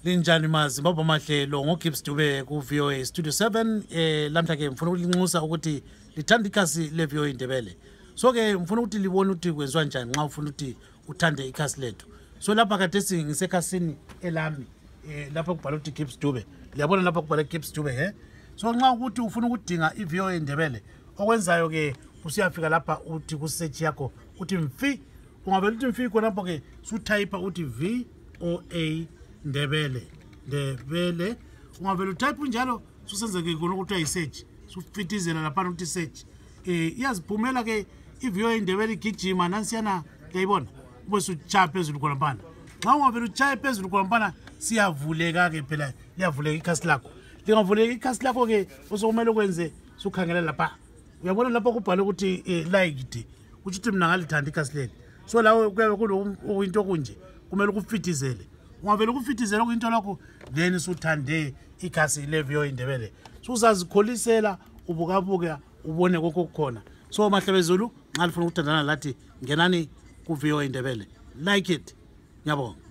Linjani maZimbabwe mahlelo ngoGibbs Dube ku VOA Studio 7 lamhla ke mfuna ukulinxusa ukuthi lithanda ikhasi le VOA Ndebele. So ke mfuna ukuthi libone ukuthi kwenziwa njani nxa ufuna ukuthi uthande ikhasi lethu. So lapha kade singisekhasini elami lapha kubhalwe ukuthi Gibbs Dube. Liyabona lapha kubhalwe Gibbs Dube So nxa ukuthi ufuna ukudinga iVOA Ndebele okwenzayo ke usiyafika lapha uthi ku search yakho uthi mfi ungavela uthi mfi khona lapho ke sutype uthi VOA Ndebele ungavela utype njalo susenzeke khona ukuthi ayisearch sufitizela lapha uthi search iyaziphumela ke iVOA Ndebele igijima nansiyana uyayibona ube sutype phezulu khona phana nxa ungavela utype phezulu khona phana siyavuleka ke phela iyavuleka ikhasi lakho lingavuleka ikhasi lakho ke usokumele ukwenze sukhangela lapha uyabona lapha kubhalwe ukuthi liked kuthi uthi mina ngalithanda ikhasi leli so lawo kuyabe kulento kunje kumele ukufitizele ungavela ukufitizela into lakho then suthande ikhasi le VOA Ndebele susazikholisela ubukabuka ubone konke okukhona so mahlabezulu nxa lifuna ukuthandana lathi ngenani ku VOA Ndebele like it ngiyabonga.